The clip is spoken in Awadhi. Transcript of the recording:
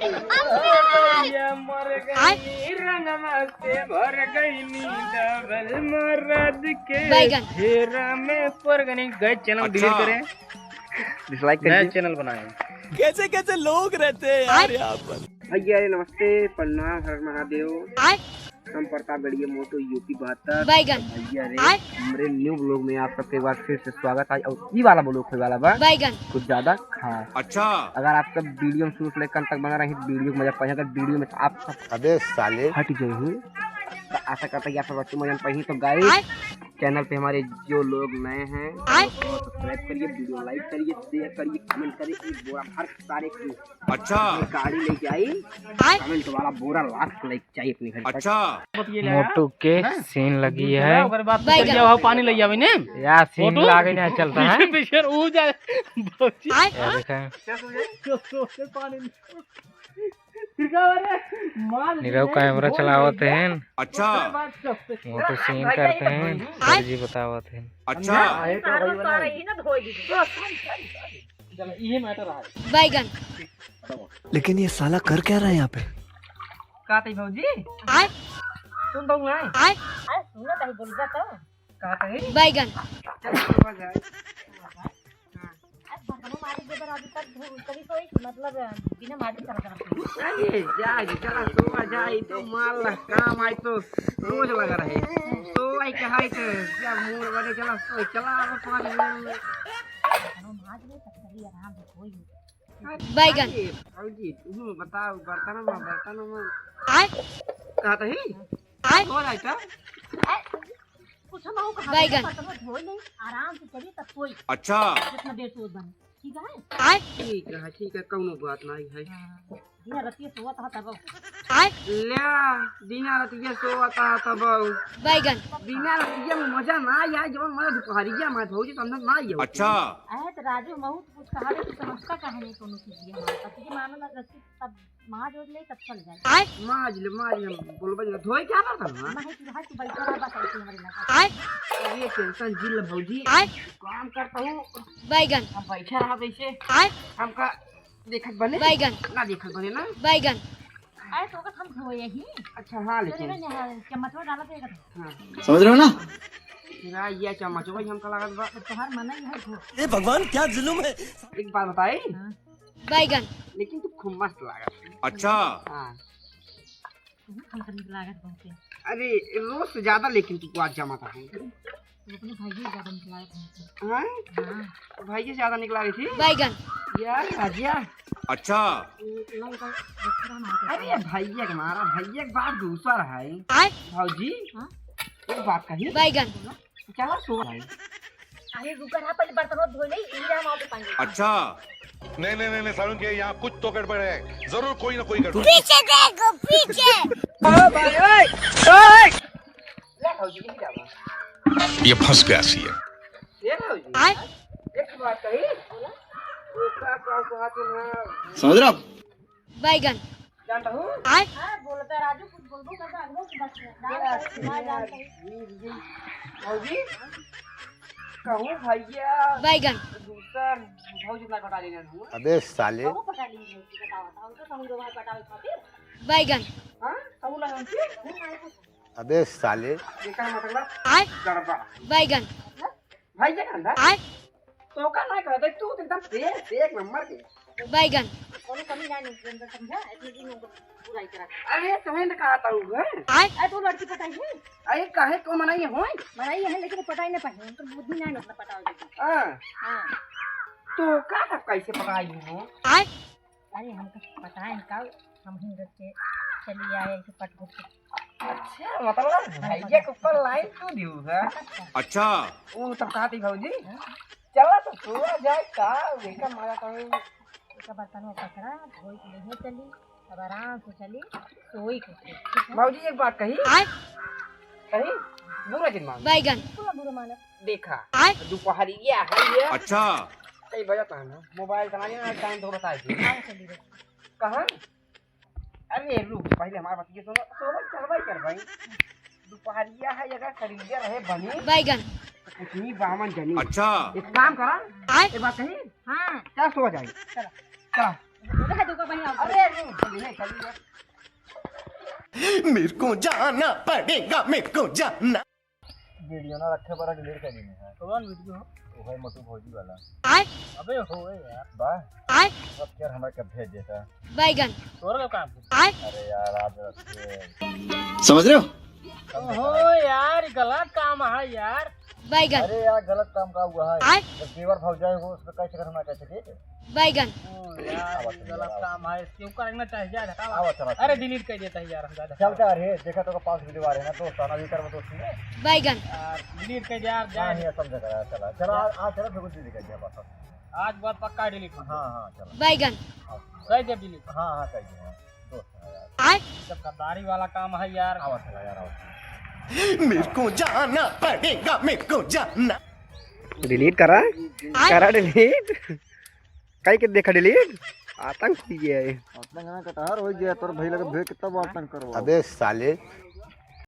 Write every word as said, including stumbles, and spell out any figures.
ये मर गई रंगवा से भर गई नी डबल मरद के बैगन। घेरा में पड़ गई। गए चैनल डिलीट करें, डिसलाइक नया करिए। चैनल बनाएं। कैसे कैसे लोग रहते हैं यार यहाँ पर। भैया रे नमस्ते, प्रणाम, हर महादेव। हम प्रतापगढ़िया मोटो यूपी बहत्तर। बैगन। भैया रे, हमरे न्यू ब्लॉग में आप सबके एक बार फिर से स्वागत है। और ई वाला ब्लॉग होए वाला बा बैगन। कुछ ज्यादा खास। अच्छा। अगर आप सब वीडियो में शुरू से लेकर अंत तक बना रहे हैं, वीडियो को मजा पाएंगे। अगर वीडियो में आप सब अबे साले। हट गए हैं, तो आशा करता है कि आप सब अच्छे मजा पाएंगे। तो गाइस, चैनल पे हमारे जो लोग नए हैं, सब्सक्राइब करिए, वीडियो लाइक करिए, शेयर करिए, कमेंट करिए। एक बोरा भर सारे की अच्छा। गाड़ी लेके आई, कमेंट वाला बोरा लाद के लेके चाहिए अपने घर तक। अच्छा। मोटू के हैं? सीन लगी है। ओकर बाद तो चल जाओ, पानी ले जावे ने। या सीन मोटू? लागे ना चलता है। पीछे पीछे ऊ जाए। भौजी। आय? ये देखा। तो सोचे पानी। फिर का हो रहा है? मार निरव दे, कैमरा धोई चलावत दे। हैं। अच्छा। ओकर बाद तो मोटू सीन करते हैं। आय? सर जी बतावत हैं। अच्छा। आय तो वही वाला है। चलो, ये मैटर है। बैगन। लेकिन ये साला कर क्या रहा है यहाँ पे? का तई भौजी? आय? सुन तो हुआ है। आय? आय, सुनो तई बोलबा तो। का तई? बैगन। चल, सुबह जाए। आज बर्तनों मारे के बाद अभी तक धो-, कभी कोई मतलब बिना मारे चला करते। अरे, जाए, चला, सुबह जाए, तो माल काम आए तो रोज लगा रहे। तो आई कहा है तो, या मूड बने, चला, सो, चला, अब पानी में। बर्तनों मार ले, तब कभी आराम से कोई बैगन। अरे, भौजी, तुम बताओ, बर्तन में, बर्तन में। आय? कहा तही? आय? हो जाए तो? आय? कुछ हम कहूँ कहा बैगन। बर्तन में धोई नहीं, आराम से चली तब कोई। अच्छा। जितना देर से बने। ठीक है? आय? ठीक है, ठीक है, कौनो बात नहीं है। हाँ। दिना रतिया सोवत हा तब। आय? ल्या, दिना रतिया सोवत हा तब। बैगन। दिना रतिया में मजा ना आया, जब मजा दुपहरिया में भौजी समझ ना आया। अच्छा। अरे तो राजू महू तो कुछ कहा रे, तू समझता काहे नहीं कोनो चीज ये हमारे पास? ये मानो ना रस्सी तब माज उज ले तब चल जाए। आय? माज ले, माज ले, बोलबे ना, धोए क्या बर्तन, हाँ? नहीं, तू रहा, तू बैठा रहा, बस ऐसे हमारे लगा। आय? अब ये टेंशन जिल भौजी। आय? काम करता हूँ। बैगन। हम बैठा रहा वैसे। आय? हमका देखत बने? बैगन। ना देखत बने ना? बैगन। अरे तो ओकर हम धोए ही। अच्छा, हाँ, लेकिन चम्मच में डाला तो एक हाँ। समझ रहे हो ना? ना, ये चम्मच वही हमका लागत बा। तो तोहार मना ही है धो। ए भगवान, क्या जुल्म है। एक बात बताई? हाँ। बैगन। लेकिन तू खूब मस्त लागत है। अच्छा। हाँ। तू हमका नीक लागत बहुत है। अरे, रोज से ज्यादा लेकिन तू आज जमाता है। तू अपने भाई से ज्यादा नीक लागत है। हाँ? हाँ। भाई से ज्यादा नीक लागत है? बैगन। यार, राजिया। अच्छा। अरे, भैया के मारा, भैया के बात दूसर है। आय? भौजी, हाँ? एक बात कही। बैगन। चला, सो भाई। अरे, रुका ना, पहले बर्तन धो ले, इही हम आके पानी। अच्छा। नहीं, नहीं, नहीं, नहीं, सारुण के यहाँ कुछ तो गड़बड़ है, जरूर कोई ना कोई गड़बड़। पीछे देखो, पीछे। ओ भाई, ओए, ओए। ले भौजी, ये क्या बात? ये फंस गया सीएम। ये भौजी, आय? एक बात कही। बोला। उसका काम को हाथ में ना। समझ रहे हो? बैगन। जानता हूँ। आय? हाँ, बोलता राजू, कुछ बोलबो करता, अगलो की बात है। भौजी, कहूँ भैया। बैगन। दूसर भौजी ना पटा लेना हूँ। अबे साले। कहूँ पटा ली भौजी, बताओ, तो हम तो कहूँ दो बार पटावे खातिर। बैगन। हाँ, कहूँ लगा उनके। अबे साले। ये का मतलब? आय? गड़बड़। बैगन। हाँ? भाई, ये कहता? आय? तो का ना कहते, तू तो एकदम फेल, फेल एक नंबर के। बैगन। कोनो कमी ना नहीं, अंदर समझा, इतने दिन उनको बुराई करा। अरे, तुम्हें तो कहा था वो, हैं? आय? अरे, तू लड़की पटाई है? अरे, काहे को मनाई है, होय? मनाई है, लेकिन पटाई ना पाए, उनको बुद्धि ना है, उतना पटाओ दे। हाँ। हाँ। तो का था, कैसे पटाई हो? आय? अरे, हमको पता है का, हम हिंद से चली आए, ऐसे पट घुट के। अच्छा, मतलब भैया के ऊपर लाइन तू दियो है? अच्छा। वो तब कहा थी भौजी, हाँ? चला तो सोआ जाए का, बेटा मारा कहीं। एक बर्तन में पकड़ा, धोई के लेहे चली, अब आराम से चली, सोई के। भौजी एक बात कही? आय? कही? बुरा जिन मान। बैगन। बिल्कुल ना बुरा मानब। देखा, आय? दोपहरिया है ये। अच्छा। कई बजत है ना, मोबाइल चलाने ना, टाइम तो बता दे। हाँ, चलिए। कहाँ? अरे रुक, पहले हमार बतिया सुनो, सोबे चलबे कर भाई। दोपहरिया है, अगर करीजा रहे बनी, बैगन। तो कुछ नहीं बामन जनी। अच्छा। एक काम करा, आय? एक बात कही? हाँ। चल सो जाए। चला। चला। अरे, अरे, चलिए, चलिए। मेरे को जाना पड़ेगा, मेरे को जाना। वीडियो ना रखे पर डिलीट कर देने हैं। कौन वीडियो? वो है मोटू भौजी वाला। आय? अबे होए यार। बा? आय? अब यार हमरा के भेज देता। बैगन। तोरा का काम? आय? अरे यार, आज रखे। समझ रहे हो? ओहो यार, गलत काम है यार। बैगन। अरे यार, गलत काम का हुआ है? आय? जब देवर भौजाई हो, उसमें कैसे करना, कैसे ठीक है? बैगन। ओ यार, आवाज ये गलत काम है, क्यों करना चाहिए यार, हटाओ। आवाज चला। अरे डिलीट कर देता है यार, हम ज्यादा चलता है रे, देखा तो पास वीडियो आ रहे हैं ना, दोस्त आना भी कर दोस्त में। बैगन। यार डिलीट कर दे यार, हाँ, जाए। ये सब जगह है, चला, चला, आज, आज चला, फिर कुछ नहीं दिखाई दिया बस। आज बात पक्का डिलीट कर दे। हाँ, हाँ, चला। बैगन। कह दे डिलीट। हाँ, हाँ, कह दे, हाँ। दोस्त है यार। आय? सब गद्दारी वाला काम है यार। आवा चला यार, आवा। मेरे को जाना पड़ेगा, मेरे को जाना। डिलीट करा? आय? करा डिलीट। काई के देखा डिलीट? आतंक हो गया है। आतंक ना कटहर हो गया, तोर भैया के भेज के तब आतंक करवा। अबे साले,